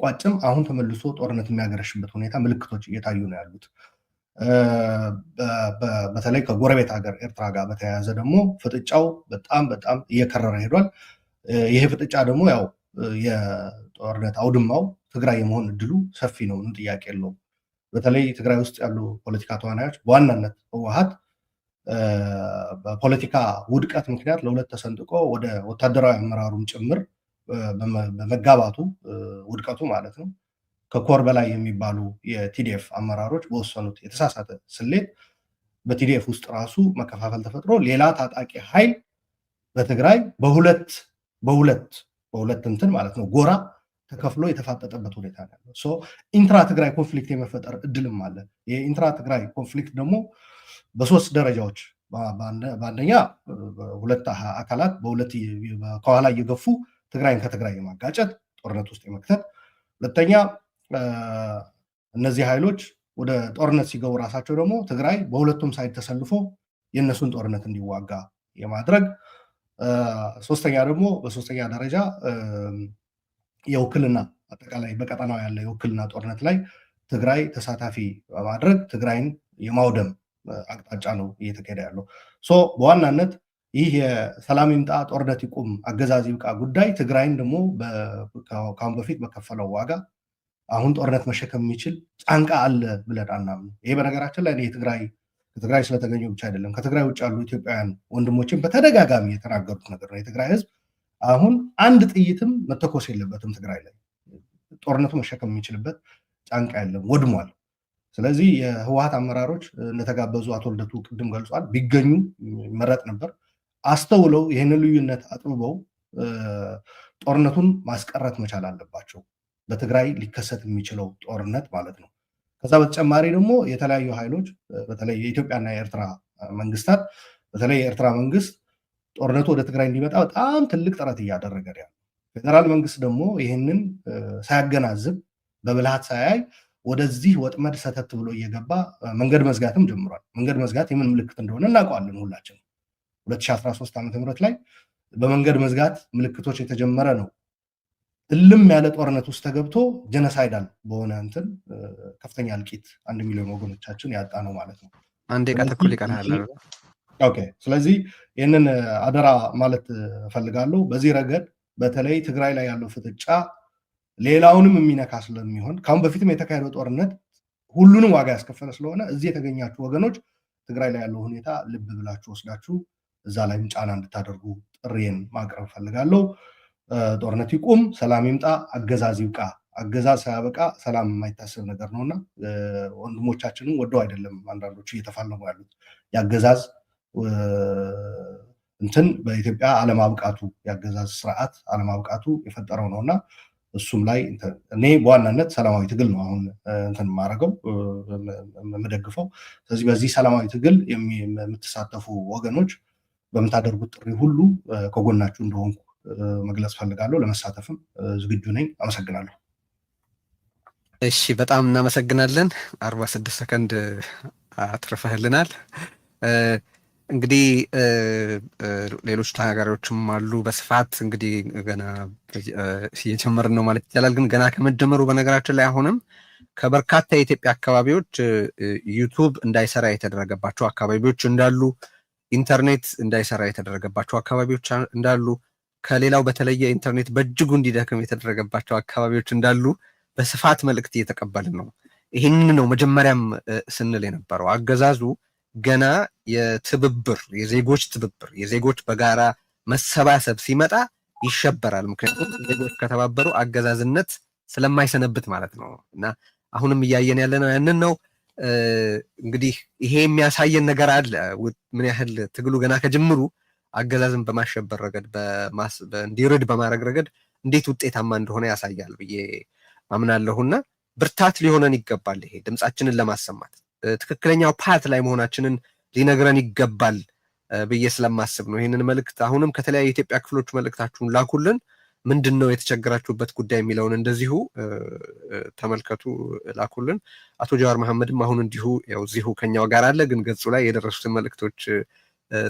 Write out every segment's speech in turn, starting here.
ቢቋጭም አሁን ተመልሶ ጦርነት የሚያገረሽበት ሁኔታ ምልክቶች እየታዩ ነው ያሉት። በተለይ ከጎረቤት ሀገር ኤርትራ ጋር በተያያዘ ደግሞ ፍጥጫው በጣም በጣም እየከረረ ሄዷል። ይሄ ፍጥጫ ደግሞ ያው የጦርነት አውድማው ትግራይ የመሆን እድሉ ሰፊ ነው፣ ምንም ጥያቄ የለውም። በተለይ ትግራይ ውስጥ ያሉ ፖለቲካ ተዋናዮች፣ በዋናነት ህወሓት፣ በፖለቲካ ውድቀት ምክንያት ለሁለት ተሰንጥቆ ወደ ወታደራዊ አመራሩም ጭምር በመጋባቱ፣ ውድቀቱ ማለት ነው፣ ከኮር በላይ የሚባሉ የ TDF አመራሮች በወሰኑት የተሳሳተ ስሌት በ TDF ውስጥ ራሱ መከፋፈል ተፈጥሮ ሌላ ታጣቂ ኃይል በትግራይ በሁለት እንትን ማለት ነው ጎራ ተከፍሎ የተፋጠጠበት ሁኔታ ነው ያለው። So intra ትግራይ conflict የመፈጠር እድልም አለ። የ intra ትግራይ conflict ደግሞ በሶስት ደረጃዎች፣ በአንደኛ ሁለት አካላት በሁለት ከኋላ እየገፉ ትግራይን ከትግራይ የማጋጨት፣ ጦርነት ውስጥ የመክተት፣ ሁለተኛ እነዚህ ኃይሎች ወደ ጦርነት ሲገቡ ራሳቸው ደግሞ ትግራይ በሁለቱም side ተሰልፎ የእነሱን ጦርነት እንዲዋጋ የማድረግ፣ ሶስተኛ ደግሞ በሶስተኛ ደረጃ የውክልና፣ አጠቃላይ በቀጠናው ያለ የውክልና ጦርነት ላይ ትግራይ ተሳታፊ በማድረግ ትግራይን የማውደም አቅጣጫ ነው እየተካሄደ ያለው። So በዋናነት ይህ የሰላም ይምጣ፣ ጦርነት ይቁም፣ አገዛዝ ይብቃ ጉዳይ ትግራይን ደግሞ ከአሁን በፊት በከፈለው ዋጋ አሁን ጦርነት መሸከም የሚችል ጫንቃ አለ ብለን አናምንም። ይሄ በነገራችን ላይ የትግራይ ከትግራይ ስለተገኙ ብቻ አይደለም። ከትግራይ ውጭ ያሉ ኢትዮጵያውያን ወንድሞችን በተደጋጋሚ የተናገሩት ነገር ነው። የትግራይ ህዝብ አሁን አንድ ጥይትም መተኮስ የለበትም ትግራይ ላይ፣ ጦርነቱ መሸከም የሚችልበት ጫንቃ የለም፣ ወድሟል። ስለዚህ የህወሀት አመራሮች እንደተጋበዙ አቶ ልደቱ ቅድም ገልጿል። ቢገኙ ይመረጥ ነበር። አስተውለው ይህንን ልዩነት አጥብበው ጦርነቱን ማስቀረት መቻል አለባቸው። በትግራይ ሊከሰት የሚችለው ጦርነት ማለት ነው። ከዛ በተጨማሪ ደግሞ የተለያዩ ኃይሎች፣ በተለይ የኢትዮጵያና የኤርትራ መንግስታት፣ በተለይ የኤርትራ መንግስት ጦርነቱ ወደ ትግራይ እንዲመጣ በጣም ትልቅ ጥረት እያደረገ ነው ያለው። ፌዴራል መንግስት ደግሞ ይህንን ሳያገናዝብ፣ በብልሃት ሳያይ ወደዚህ ወጥመድ ሰተት ብሎ እየገባ መንገድ መዝጋትም ጀምሯል። መንገድ መዝጋት የምን ምልክት እንደሆነ እናውቀዋለን ሁላችን። 2013 ዓ.ም ላይ በመንገድ መዝጋት ምልክቶች የተጀመረ ነው። እልም ያለ ጦርነት ውስጥ ተገብቶ genocidal በሆነ እንትን ከፍተኛ እልቂት፣ 1 ሚሊዮን ወገኖቻችን ያጣ ነው ማለት ነው። አንድ ደቂቃ ተኩል ይቀርሃል። Okay፣ ስለዚህ ይህንን አደራ ማለት እፈልጋለሁ። በዚህ ረገድ በተለይ ትግራይ ላይ ያለው ፍጥጫ ሌላውንም የሚነካ ስለሚሆን፣ ከአሁን በፊትም የተካሄደው ጦርነት ሁሉንም ዋጋ ያስከፈለ ስለሆነ፣ እዚህ የተገኛችሁ ወገኖች ትግራይ ላይ ያለው ሁኔታ ልብ ብላችሁ ወስዳችሁ እዛ ላይም ጫና እንድታደርጉ ጥሪዬን ማቅረብ እፈልጋለሁ። ጦርነት ይቁም፣ ሰላም ይምጣ፣ አገዛዝ ይብቃ። አገዛዝ ሳያበቃ ሰላም የማይታሰብ ነገር ነውና ወንድሞቻችንም ወደው አይደለም አንዳንዶቹ እየተፋለሙ ያሉት፣ የአገዛዝ እንትን በኢትዮጵያ አለማብቃቱ፣ የአገዛዝ ስርዓት አለማብቃቱ የፈጠረው ነው። እና እሱም ላይ እኔ በዋናነት ሰላማዊ ትግል ነው አሁን እንትን የማደርገው፣ የምደግፈው። ስለዚህ በዚህ ሰላማዊ ትግል የምትሳተፉ ወገኖች በምታደርጉት ጥሪ ሁሉ ከጎናችሁ እንደሆንኩ መግለጽ ፈልጋለሁ። ለመሳተፍም ዝግጁ ነኝ። አመሰግናለሁ። እሺ፣ በጣም እናመሰግናለን። 46 ሰከንድ አትርፈህልናል። እንግዲህ ሌሎች ተናጋሪዎችም አሉ በስፋት። እንግዲህ ገና እየጀመርን ነው ማለት ይቻላል። ግን ገና ከመጀመሩ በነገራችን ላይ አሁንም ከበርካታ የኢትዮጵያ አካባቢዎች YouTube እንዳይሰራ የተደረገባቸው አካባቢዎች እንዳሉ፣ ኢንተርኔት እንዳይሰራ የተደረገባቸው አካባቢዎች እንዳሉ፣ ከሌላው በተለየ ኢንተርኔት በእጅጉ እንዲደክም የተደረገባቸው አካባቢዎች እንዳሉ በስፋት መልእክት እየተቀበልን ነው። ይህንን ነው መጀመሪያም ስንል የነበረው። አገዛዙ ገና የትብብር፣ የዜጎች ትብብር፣ የዜጎች በጋራ መሰባሰብ ሲመጣ ይሸበራል። ምክንያቱም ዜጎች ከተባበሩ አገዛዝነት ስለማይሰነብት ማለት ነው። እና አሁንም እያየን ያለነው ያንን ነው። እንግዲህ ይሄ የሚያሳየን ነገር አለ፣ ምን ያህል ትግሉ ገና ከጅምሩ አገዛዝን በማሸበር ረገድ፣ እንዲርድ በማድረግ ረገድ እንዴት ውጤታማ እንደሆነ ያሳያል ብዬ አምናለሁና ብርታት ሊሆነን ይገባል። ይሄ ድምፃችንን ለማሰማት ትክክለኛው path ላይ መሆናችንን ሊነግረን ይገባል ብዬ ስለማስብ ነው። ይህንን መልእክት አሁንም ከተለያዩ የኢትዮጵያ ክፍሎች መልእክታችሁን ላኩልን። ምንድን ነው የተቸገራችሁበት ጉዳይ የሚለውን እንደዚሁ ተመልከቱ፣ ላኩልን። አቶ ጀዋር መሐመድም አሁን እንዲሁ ያው እዚሁ ከኛው ጋር አለ፣ ግን ገጹ ላይ የደረሱትን መልእክቶች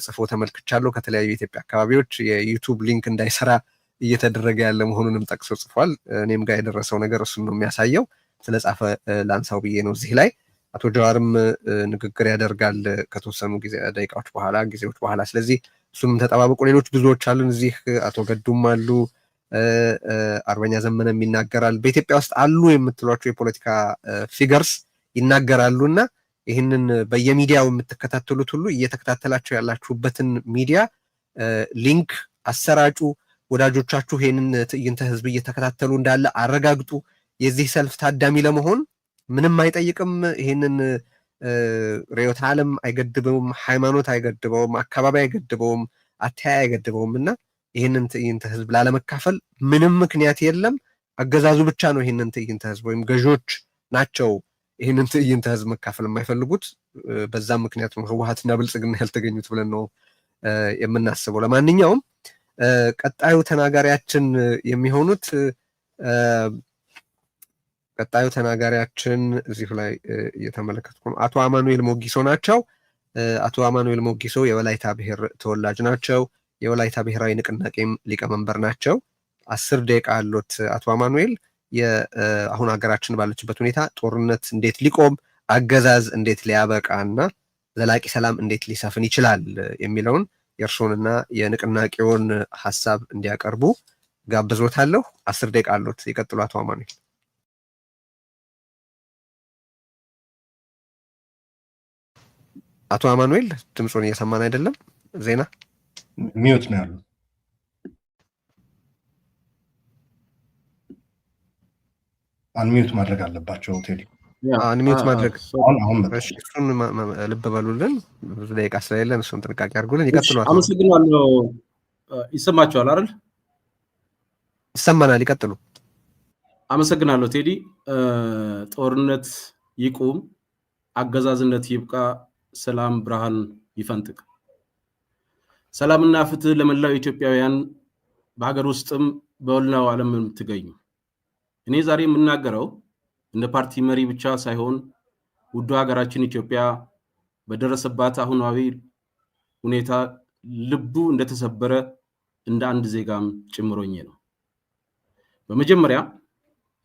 ጽፎ ተመልክቻለሁ። ከተለያዩ የኢትዮጵያ አካባቢዎች የ YouTube link እንዳይሰራ እየተደረገ ያለ መሆኑንም ጠቅሶ ጽፏል። እኔም ጋር የደረሰው ነገር እሱን ነው የሚያሳየው። ስለጻፈ ላንሳው ብዬ ነው። እዚህ ላይ አቶ ጀዋርም ንግግር ያደርጋል ከተወሰኑ ጊዜ ደቂቃዎች በኋላ፣ ጊዜዎች በኋላ። ስለዚህ እሱንም ተጠባበቁ። ሌሎች ብዙዎች አሉን እዚህ፣ አቶ ገዱም አሉ፣ አርበኛ ዘመነም ይናገራል። በኢትዮጵያ ውስጥ አሉ የምትሏቸው የፖለቲካ figures ይናገራሉ እና ይህንን በየሚዲያው የምትከታተሉት ሁሉ እየተከታተላቸው ያላችሁበትን ሚዲያ link አሰራጩ። ወዳጆቻችሁ ይህንን ትዕይንተ ህዝብ እየተከታተሉ እንዳለ አረጋግጡ። የዚህ ሰልፍ ታዳሚ ለመሆን ምንም አይጠይቅም። ይህንን ርዕዮተ ዓለም አይገድበውም፣ ሃይማኖት አይገድበውም፣ አካባቢ አይገድበውም፣ አተያይ አይገድበውም እና ይህንን ትዕይንተ ህዝብ ላለመካፈል ምንም ምክንያት የለም። አገዛዙ ብቻ ነው ይህንን ትዕይንተ ህዝብ ወይም ገዢዎች ናቸው ይህንን ትዕይንተ ህዝብ መካፈል የማይፈልጉት። በዛም ምክንያት ነው ህወሓትና ብልጽግና ያልተገኙት ብለን ነው የምናስበው። ለማንኛውም ቀጣዩ ተናጋሪያችን እዚሁ ላይ እየተመለከትኩ ነው፣ አቶ አማኑኤል ሞጊሶ ናቸው። አቶ አማኑኤል ሞጊሶ የወላይታ ብሔር ተወላጅ ናቸው። የወላይታ ብሔራዊ ንቅናቄም ሊቀመንበር ናቸው። 10 ደቂቃ አሎት አቶ አማኑኤል። አሁን ሀገራችን ባለችበት ሁኔታ ጦርነት እንዴት ሊቆም፣ አገዛዝ እንዴት ሊያበቃ እና ዘላቂ ሰላም እንዴት ሊሰፍን ይችላል የሚለውን የእርስዎንና የንቅናቄውን ሀሳብ እንዲያቀርቡ ጋብዞታለሁ። 10 ደቂቃ አሎት። ይቀጥሉ አቶ አማኑኤል። አቶ አማኑኤል ድምፁን እየሰማን አይደለም። ዜና mute ነው ያሉት። Unmute ማድረግ አለባቸው ቴዲ። Unmute ማድረግ፣ እሱን ልብ በሉልን። ብዙ ደቂቃ ስለሌለን እሱን ጥንቃቄ አድርጉልን። ይቀጥሉ። አመሰግናለሁ። ይሰማችኋል አይደል? ይሰማናል። ይቀጥሉ። አመሰግናለሁ ቴዲ። ጦርነት ይቁም፣ አገዛዝነት ይብቃ፣ ሰላም ብርሃን ይፈንጥቅ። ሰላምና ፍትህ ለመላው ኢትዮጵያውያን በሀገር ውስጥም በመላው ዓለም የምትገኙ፣ እኔ ዛሬ የምናገረው እንደ ፓርቲ መሪ ብቻ ሳይሆን ውዱ ሀገራችን ኢትዮጵያ በደረሰባት አሁናዊ ሁኔታ ልቡ እንደተሰበረ እንደ አንድ ዜጋም ጭምር ሆኜ ነው። በመጀመሪያ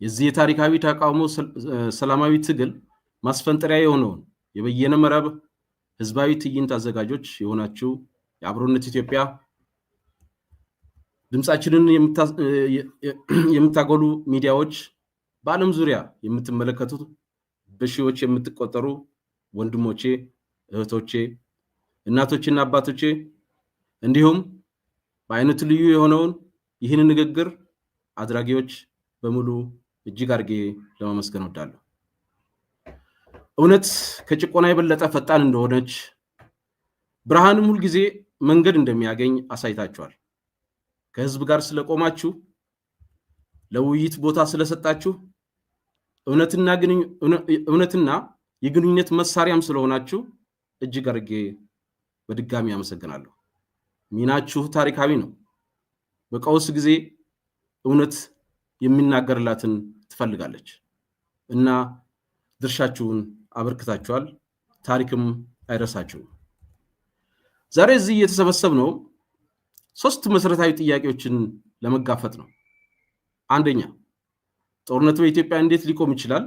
የዚህ የታሪካዊ ተቃውሞ ሰላማዊ ትግል ማስፈንጠሪያ የሆነውን የበየነ መረብ ህዝባዊ ትዕይንት አዘጋጆች የሆናችሁ የአብሮነት ኢትዮጵያ፣ ድምፃችንን የምታጎሉ ሚዲያዎች፣ በዓለም ዙሪያ የምትመለከቱት በሺዎች የምትቆጠሩ ወንድሞቼ፣ እህቶቼ፣ እናቶችና አባቶቼ፣ እንዲሁም በአይነቱ ልዩ የሆነውን ይህን ንግግር አድራጊዎች በሙሉ እጅግ አድርጌ ለማመስገን እወዳለሁ። እውነት ከጭቆና የበለጠ ፈጣን እንደሆነች፣ ብርሃንም ሁልጊዜ መንገድ እንደሚያገኝ አሳይታችኋል። ከህዝብ ጋር ስለቆማችሁ፣ ለውይይት ቦታ ስለሰጣችሁ፣ እውነትና የግንኙነት መሳሪያም ስለሆናችሁ እጅግ አድርጌ በድጋሚ አመሰግናለሁ። ሚናችሁ ታሪካዊ ነው። በቀውስ ጊዜ እውነት የሚናገርላትን ትፈልጋለች እና ድርሻችሁን አበርክታችኋል። ታሪክም አይረሳችሁም። ዛሬ እዚህ እየተሰበሰብነው ሶስት መሰረታዊ ጥያቄዎችን ለመጋፈጥ ነው። አንደኛ፣ ጦርነት በኢትዮጵያ እንዴት ሊቆም ይችላል?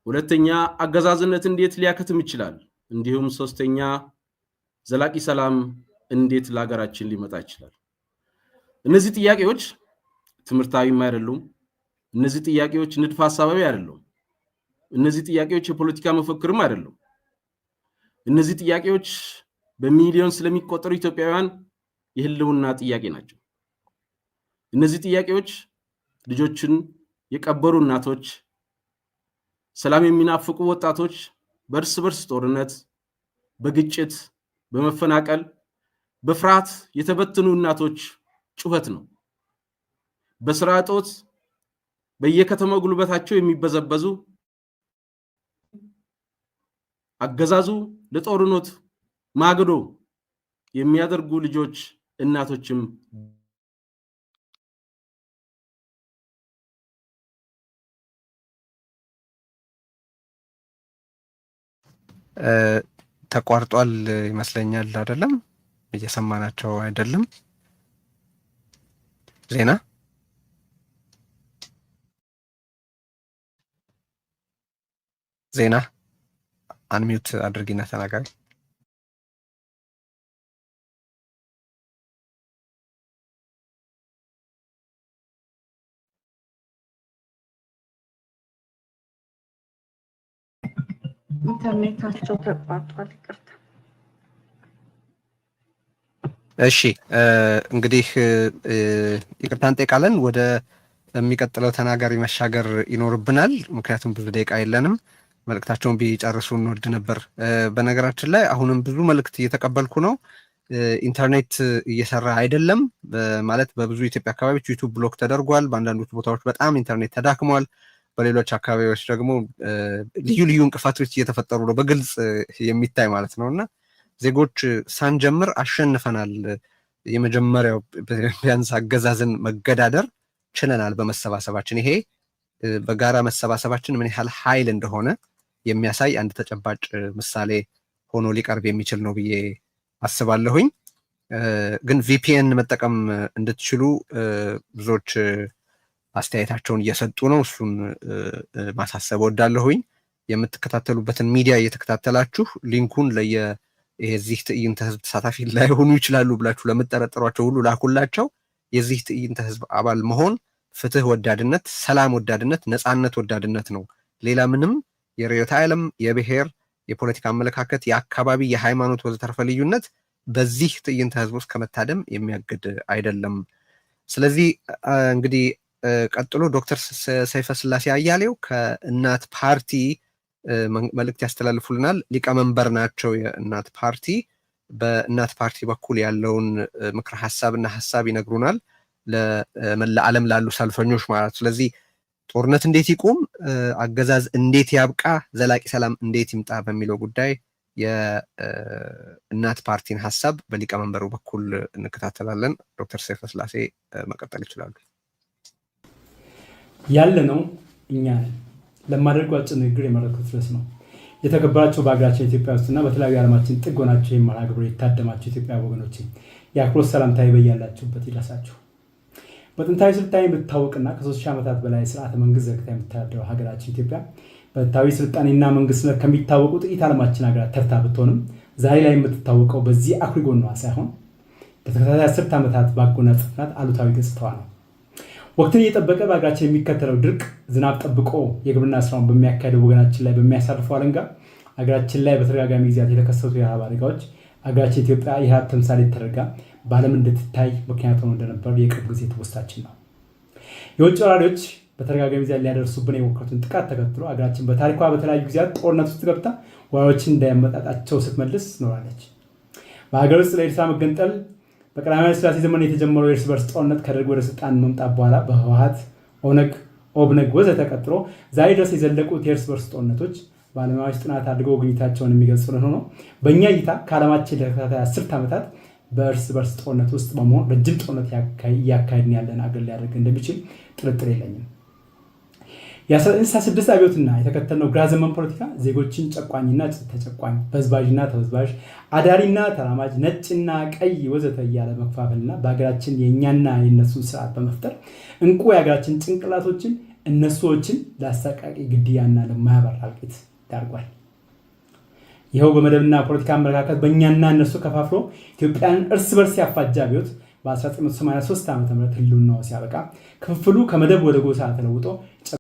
ሁለተኛ፣ አገዛዝነት እንዴት ሊያከትም ይችላል? እንዲሁም ሶስተኛ፣ ዘላቂ ሰላም እንዴት ለሀገራችን ሊመጣ ይችላል? እነዚህ ጥያቄዎች ትምህርታዊም አይደሉም። እነዚህ ጥያቄዎች ንድፈ ሀሳባዊ አይደሉም። እነዚህ ጥያቄዎች የፖለቲካ መፈክርም አይደሉም። እነዚህ ጥያቄዎች በሚሊዮን ስለሚቆጠሩ ኢትዮጵያውያን የህልውና ጥያቄ ናቸው። እነዚህ ጥያቄዎች ልጆችን የቀበሩ እናቶች፣ ሰላም የሚናፍቁ ወጣቶች በእርስ በርስ ጦርነት፣ በግጭት፣ በመፈናቀል፣ በፍርሃት የተበተኑ እናቶች ጩኸት ነው። በስራ እጦት በየከተማው ጉልበታቸው የሚበዘበዙ፣ አገዛዙ ለጦርነት ማገዶ የሚያደርጉ ልጆች እናቶችም ተቋርጧል ይመስለኛል። አይደለም፣ እየሰማናቸው አይደለም። ዜና፣ ዜና፣ unmute አድርጊና ተናጋሪ። ኢንተርኔታቸው ተቋርጧል። ይቅርታ። እሺ፣ እንግዲህ ይቅርታ እንጠይቃለን። ወደ የሚቀጥለው ተናጋሪ መሻገር ይኖርብናል፣ ምክንያቱም ብዙ ደቂቃ የለንም። መልእክታቸውን ቢጨርሱ እንወድ ነበር። በነገራችን ላይ አሁንም ብዙ መልእክት እየተቀበልኩ ነው። ኢንተርኔት እየሰራ አይደለም ማለት በብዙ ኢትዮጵያ አካባቢዎች YouTube block ተደርጓል። በአንዳንዶቹ ቦታዎች በጣም ኢንተርኔት ተዳክሟል። በሌሎች አካባቢዎች ደግሞ ልዩ ልዩ እንቅፋቶች እየተፈጠሩ ነው፣ በግልጽ የሚታይ ማለት ነው። እና ዜጎች ሳንጀምር አሸንፈናል። የመጀመሪያው ቢያንስ አገዛዝን መገዳደር ችለናል በመሰባሰባችን። ይሄ በጋራ መሰባሰባችን ምን ያህል ኃይል እንደሆነ የሚያሳይ አንድ ተጨባጭ ምሳሌ ሆኖ ሊቀርብ የሚችል ነው ብዬ አስባለሁኝ። ግን VPN መጠቀም እንድትችሉ ብዙዎች አስተያየታቸውን እየሰጡ ነው። እሱን ማሳሰብ እወዳለሁኝ። የምትከታተሉበትን ሚዲያ እየተከታተላችሁ link ኡን ለየ የዚህ ትዕይንተ ህዝብ ተሳታፊ ላይሆኑ ይችላሉ ብላችሁ ለምትጠረጥሯቸው ሁሉ ላኩላቸው። የዚህ ትዕይንተ ህዝብ አባል መሆን ፍትህ ወዳድነት፣ ሰላም ወዳድነት፣ ነፃነት ወዳድነት ነው። ሌላ ምንም የርዕዮተ ዓለም፣ የብሔር፣ የፖለቲካ አመለካከት፣ የአካባቢ፣ የሃይማኖት ወዘተርፈ ልዩነት በዚህ ትዕይንተ ህዝብ ውስጥ ከመታደም የሚያግድ አይደለም። ስለዚህ እንግዲህ ቀጥሎ ዶክተር ሰይፈ ስላሴ አያሌው ከእናት ፓርቲ መልእክት ያስተላልፉልናል። ሊቀመንበር ናቸው የእናት ፓርቲ። በእናት ፓርቲ በኩል ያለውን ምክረ ሀሳብ እና ሀሳብ ይነግሩናል፣ ለመላ ዓለም ላሉ ሰልፈኞች ማለት። ስለዚህ ጦርነት እንዴት ይቁም፣ አገዛዝ እንዴት ያብቃ፣ ዘላቂ ሰላም እንዴት ይምጣ በሚለው ጉዳይ የእናት ፓርቲን ሀሳብ በሊቀመንበሩ በኩል እንከታተላለን። ዶክተር ሰይፈ ስላሴ መቀጠል ይችላሉ። ያለ ነው እኛ ነን። ለማደርገው አጭር ንግግር የመረጥኩት ርዕስ ነው። የተከበራችሁ በሀገራችን ኢትዮጵያ ውስጥና በተለያዩ የዓለማችን ጥግ ሆናችሁ የመርሃ ግብር የታደማችሁ ኢትዮጵያ ወገኖቼ የአክብሮት ሰላምታዬ በያላችሁበት ይድረሳችሁ። በጥንታዊ ስልጣኔ የምትታወቅና ከ3000 ዓመታት በላይ ስርዓተ መንግስት ዘርግታ የምትተዳደረው ሀገራችን ኢትዮጵያ በጥንታዊ ስልጣኔና መንግስትነት ከሚታወቁ ጥቂት ዓለማችን ሀገራት ተርታ ብትሆንም ዛሬ ላይ የምትታወቀው በዚህ አኩሪ ጎኗ ሳይሆን ለተከታታይ 10 ዓመታት ባጎናጸፍናት አሉታዊ ገጽታዋ ነው። ወቅትን እየጠበቀ በሀገራችን የሚከተለው ድርቅ ዝናብ ጠብቆ የግብርና ስራውን በሚያካሄደው ወገናችን ላይ በሚያሳርፈው አለንጋ ሀገራችን ላይ በተደጋጋሚ ጊዜያት የተከሰቱ የረሃብ አደጋዎች ሀገራችን ኢትዮጵያ የረሃብ ተምሳሌት ተደርጋ በዓለም እንድትታይ ምክንያት ሆኖ እንደነበር የቅርብ ጊዜ ትውስታችን ነው። የውጭ ወራሪዎች በተደጋጋሚ ጊዜያት ሊያደርሱብን የሞከሩትን ጥቃት ተከትሎ ሀገራችን በታሪኳ በተለያዩ ጊዜያት ጦርነት ውስጥ ገብታ ወራሪዎችን እንዳያመጣጣቸው ስትመልስ ኖራለች። በሀገር ውስጥ ለኤርትራ መገንጠል በቀዳማዊ ኃይለ ሥላሴ ዘመን የተጀመረው የእርስ በርስ ጦርነት ከደርግ ወደ ስልጣን መምጣት በኋላ በህወሓት፣ ኦነግ፣ ኦብነግ ወዘተ ቀጥሎ ዛሬ ድረስ የዘለቁት የእርስ በርስ ጦርነቶች ባለሙያዎች ጥናት አድርገው ግኝታቸውን የሚገልጹልን ሆኖ በእኛ እይታ ከዓለማችን ለተከታታይ 10 ዓመታት በእርስ በርስ ጦርነት ውስጥ በመሆን ረጅም ጦርነት እያካሄድን ያለን አገር ሊያደርግ እንደሚችል ጥርጥር የለኝም። የ1966 አብዮትና የተከተልነው ግራ ዘመን ፖለቲካ ዜጎችን ጨቋኝና ተጨቋኝ፣ በዝባዥና ተበዝባዥ፣ አዳሪና ተራማጅ፣ ነጭና ቀይ ወዘተ እያለ መከፋፈልና በሀገራችን የእኛና የእነሱን ስርዓት በመፍጠር እንቁ የሀገራችን ጭንቅላቶችን እነሱዎችን ለአሰቃቂ ግድያና ለማያባራ እልቂት ዳርጓል። ይኸው በመደብና ፖለቲካ አመለካከት በእኛና እነሱ ከፋፍሎ ኢትዮጵያን እርስ በርስ ያፋጀ አብዮት በ1983 ዓ ም ህልውናው ሲያበቃ ክፍፍሉ ከመደብ ወደ ጎሳ ተለውጦ